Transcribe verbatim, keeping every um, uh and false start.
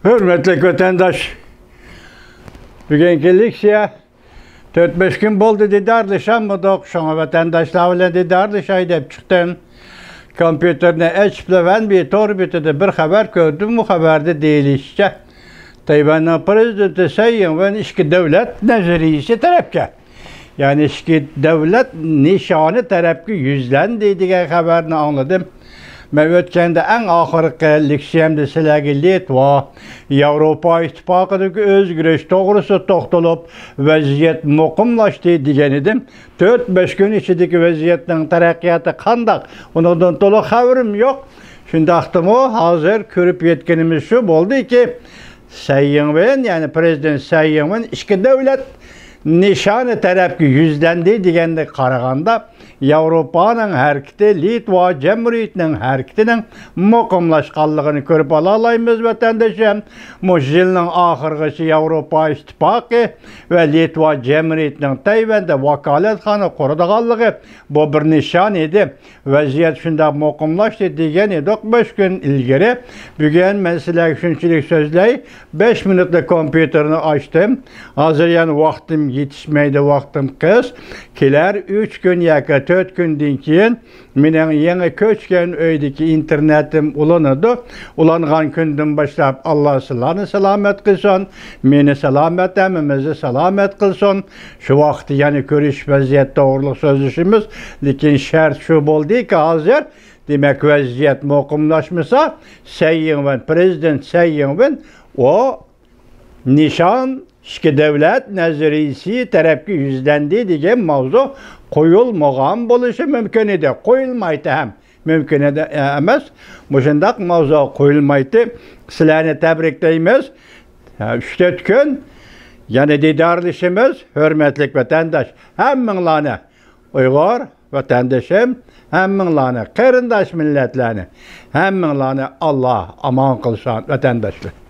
ھۆرمەتلىك ۋەتەنداش، بۈگۈنكى لېكسىيە تۆت-بەش كۈن بولدى دىدارلىشالمىدۇق. شۇڭا ۋەتەنداشلار بىلەن دىدارلىشاي دەپ چىقتىم. كومپيۇتېرنى ئېچىپلا، مەن بىر تور بېتىدە بىر خەۋەر كۆردۈم. بۇ خەۋەردە دېيىلىشىچە، تەيۋەننىڭ پىرېزىدېنتى سەي يىڭۋېن ئىككى دۆلەت نەزەرىيىسى تەرەپكە، يەنى ئىككى دۆلەت نىشانى تەرەپكە يۈزلەندى دېگەن خەۋەرنى ئاڭلىدىم. مەن ئۆتكەندە ئەڭ ئاخىرقى لېكسىيەمدە سىلەرگە لىتۋا، ياۋروپا ئىتتىپاقىدىكى ئۆزگىرىش توغرىسىدا توختىلىپ، ۋەزىيەت مۇقىملاشتى دېگەن ئىدىم. تۆت-بەش كۈن ئىچىدىكى ۋەزىيەتنىڭ تەرەققىياتى قانداق؟ ئۇنىڭدىن تولۇق خەۋىرىم يوق. شۇنداقتىمۇ ھازىر كۆرۈپ يەتكىنىمىز شۇ بولدىكى، سەي يىڭۋېن، يەنى پىرېزىدېنت سەي يىڭۋېن ئىككى دۆلەت نىشانى تەرەپكە يۈزلەندى دېگەندەك قارىغاندا، ياۋروپانىڭ ھەرىكىتى لىتۋا جەمھۇرىيىتىنىڭ ھەرىكىتىنىڭ مۇقىملاشقانلىقىنى كۆرۈپ ئالالايمىز، ۋەتەندىشىم. مۇشۇ يىلنىڭ ئاخىرىغىچە ياۋروپا ئىتتىپاقى ۋە لىتۋا جەمھۇرىيىتىنىڭ تەيۋەندە ۋاكالەتخانا قۇرىدىغانلىقى، بۇ بىر نىشان ئىدى. ۋەزىيەت شۇنداق مۇقىملاشتى دېگەن ئىدۇق بەش كۈن ئىلگىرى. بۈگۈن مەن سىلەرگە شۇنچىلىك سۆزلەي، بەش مىنۇتلا كومپيۇتېرنى ئاچتىم. ھازىر يەنە ۋاقتىم يېتىشمەيدۇ، ۋاقتىم قىس. كېلەر ئۈچ كۈن ياكى تۆت كۈندىن كېيىن مېنىڭ يېڭى كۆچكەن ئۆيدىكى ئىنتېرنېتىم ئۇلىنىدۇ. ئۇلانغان كۈندىن باشلاپ ئاللا سىلەرنى سالامەت قىلسۇن، مېنى سالامەت، ھەممىمىزنى سالامەت قىلسۇن. شۇ ۋاقىتتا يەنە كۆرۈشۈپ ۋەزىيەت توغرۇلۇق سۆزلىشىمىز. لېكىن شەرت شۇ بولدىكى، ھازىر، دېمەك، ۋەزىيەت مۇقىملاشمىسا، سەي يىڭۋېن، پىرېزىدېنت سەي يىڭۋېن، ئۇ نىشان ئىككى دۆلەت نەزەرىيىسى تەرەپكە يۈزلەندى دېگەن ماۋزۇ قويۇلمىغان بولۇشى مۇمكىن ئىدى. قويۇلمايتتى ھەم. مۇمكىن ئىدى، ئە، ئەمەس. مۇشۇنداق ماۋزۇ قويۇلمايتتى. سىلەرنى تەبرىكلەيمىز. ھە، ئۈچ-تۆت كۈن يەنە دىدارلىشىمىز، ھۆرمەتلىك ۋەتەنداش. ھەممىڭلارنى، ئۇيغۇر ۋەتەندىشىم، ھەممىڭلارنى، قېرىنداش مىللەتلەرنى، ھەممىڭلارنى ئاللا ئامان قىلسۇن، ۋەتەنداشلار.